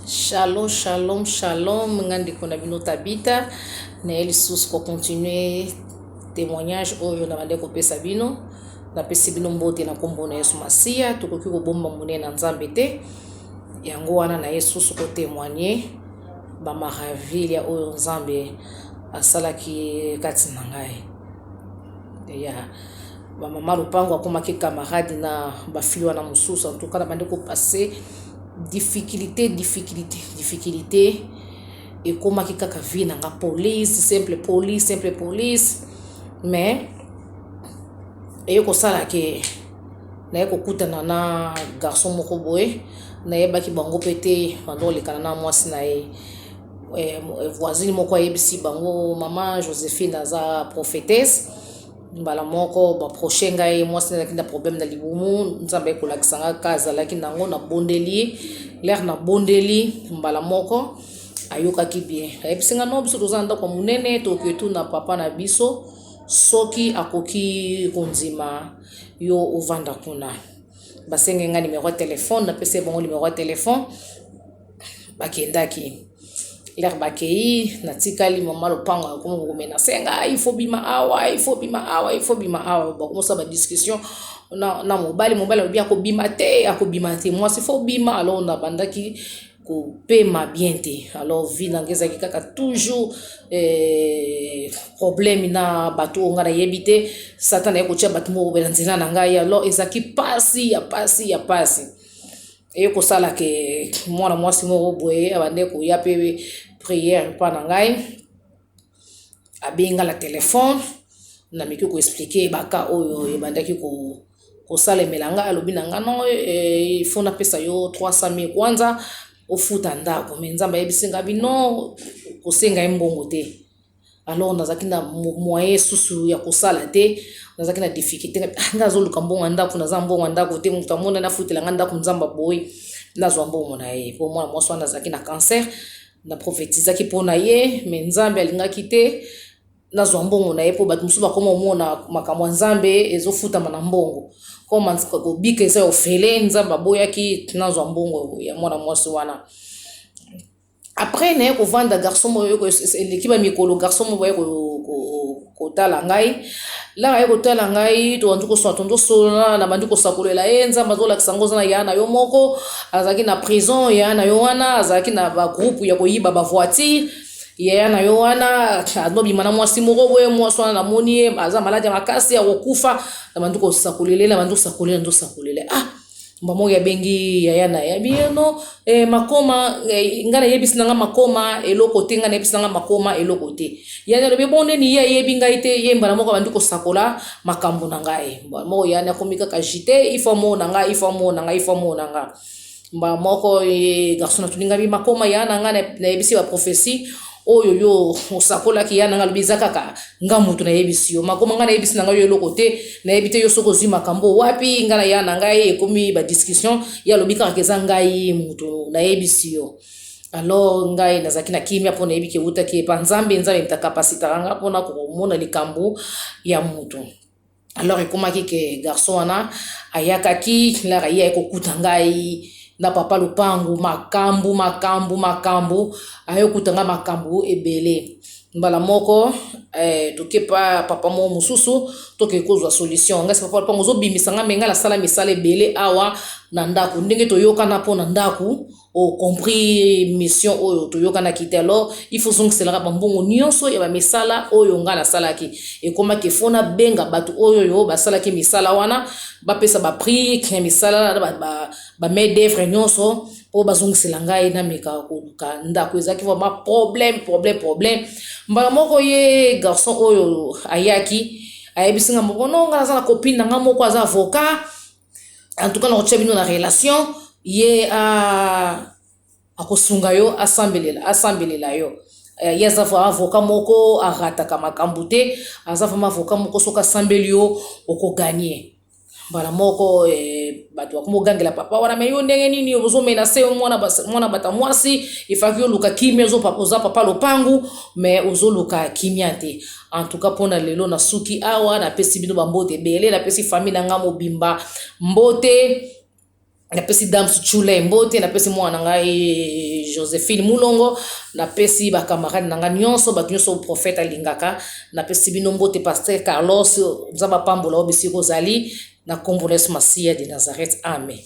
Shalom shalom shalom nga ndeko na bino Tabita naye lisusu ko continuer témoignage oyo na bande kopesa bino. Napesi bino mbote na nkombo na Yesu Masiya. Tokoki kobomba monene na Nzambe te, yango wana naye susu ko témoigner ba maravilha oyo Nzambe asalaki kati na ngai. Ya ba mama lopango akomaki camarade na ba fille wana mosusu. En tout cas na bande ko passer difficulté, difficulté, difficulté. Ekomaki kaka vie na nga police, simple police, simple police. Mais eye kosala ke naye kokutana na garçon moko boye, nayebaki bango mpe te, bando kolekana na mwasi na ye. Voisine moko ayebisi bango mama Josephine aza prophétesse. Mbala moko baproche ngai, mwasi nazalaki na problème na libumu, Nzambe aye kolakisa nga ka azalaki nango. Nabondeli, lere nabondeli, mbala moko ayokaki bien. Ayebisi nga: "No, biso toza na ndako ya monene, tokoki tuna papa na biso soki akoki kondima yo ovanda kuna." Basenge nga numéro ya telefone, napesi bango numéro ya telefone. Bakendaki, lere bakei, natikali. Mama lopango akomi komenacer ngai: "Il faut bima awa, il faut bima awa, il faut bima awa." Bakomosala badiscussion na mobali. Mobali alobi akobima te, akobima te. Mwasi faut bima. Alors nabandaki kopema bien te. Alors vie na ngai ezalaki kaka toujours problème na bato oyo ngai nayebi te. Satan naye kotia bato moko boye na nzela na ngai. Alors ezalaki pasi ya pasi ya pasi. Eye kosala ke mwana mwasi moko boye abande koya mpe prière mpa na ngai, abenga na telefone. Nameki koexpliquer baka oyo ebandaki kosalemela ngai. Alobi na ngai: "Non, il faut napesa yo 300 000 kwanza ofuta ndako." Me Nzambe ayebisi ngai bino kosenga ye mbongo te. Alors nazalaki na moyen susu ya kosala te, nazalaki na difficulté. Ah, ngai azoluka mbongo ya ndako, naza mbongo ya ndako te. Moto amona nafutela ngai ndako, Nzambe aboyi nazwa mbongo na ye, po mwana mwasi wana azalaki na cancer. Na prophétisaki mpo na ye, me Nzambe alingaki te nazwa mbongo na ye, mpo bato mosusu bakoma omona makambo ya Nzambe ezofutama na mbongo, koma kobika eza ofele. Nzambe aboyaki nazwa mbongo ya mwana mwasi wana. Après naye kovanda, garçon moko, eleki bamikolo, garçon moko aye kotala ngai. Laka aye kotala ngai, tobandi kosona, tondosolola, na bandi kosakolela ye. Nzambe azolakisa ngo oza na ya na yo moko azalaki na prison, ya na yo wana azalaki na bagroupe ya koyiba bavoiture, yaya na yo wana azobima na mwasi moko boye. Mwasi wana namoni ye aza maladi ya makasi ya kokufa. Na bandi kosakolela, na bandi kosakolela, ndosakolela. Ah, mba moko abengi yaya na ye, abi no makoma ngai nayebisi nanga makoma eloko te, ngai nayebisi nanga makoma eloko te. Yani alobi bon, neni ye ayebi ngai te. Ye mbala moko abandi kosakola makambo na ngai. Mbala moko yani akomi kaka jite: "Ifo mona ngai, ifo mona ngai, ifo mona ngai." Mbala moko ye garçon natuni ngai: "Makoma ya na ngai nayebisi baprophétie oyo yo osakolaki ya na ngai?" Alobi eza kaka nga motu nayebisi yo makoma, ngai nayebisi na ngai yo eloko te, nayebi te yo soki ozwi makambo wapi. Ngai na ya na ngai ekomi badiscussion. Ye alobi kaka eza ngai motu nayebisi yo. Alors ngai nazalaki na kimia, mpo nayebi ke eutaki epa Nzambe. Nzambe moto akapasitaka nga mpona komona likambo ya motu. Alors ekomaki ke garçon wana ayakaki. Lara ye aye kokuta ngai na papa lopangu, makambo, makambo, makambo. Aye kokuta ngai makambo ebele. Mbala moko toke pa papa moko mosusu, toke kozwa solution. Ngai si papa lopango ozobimisa ngai, me ngai nasala misala ebele awa na ndako, ndenge toyokana mpo na ndako, ocompris mission oyo toyokanaki te. Alors il faut zongiselaka bambongo nyonso ya bamisala oyo ngai nasalaki. Ekomaki faut nabenga bato oyo oyo basalaki misala wana, bapesa baprix ya misala, bamain d'œuvre nyonso, mpo bazongisela ngai, nameka koluka ndako. Ezalaki vraiment problème, problème, problème. Mbala moko ye garçon oyo ayaki, ayebisi nga moko: "No, ngai naza na copine na ngai moko aza avocat. En tout cas nakotia bino na relation, ye akosunga yo, asambelela, asambelela yo. Ye aza avocat moko arataka makambo te, aza vraiment avocat moko, soki asambeli yo okogagner." Mbala moko bato bakoma ogangela papa wana: "Me yo ndenge nini ozomenacer mwana bata mwasi? Efaki oluka kimia, oza papa lopangu, me ozoluka kimia te." En tout cas mpona lelo nasuki awa. Napesi bino bambote ebele, napesi famille na nga mobimba mbote. Napesi Dams Chule mbote, napesi mwana na ngai Josephine Mulongo, napesi bacamarade na ngai nyonso, bato nyonso prophète alingaka, napesi bino mbote. Pasteur Carlos, Nzambe apambola oyo bisika ozali na nkombo na Yesu Masiya de Nazareth, amen.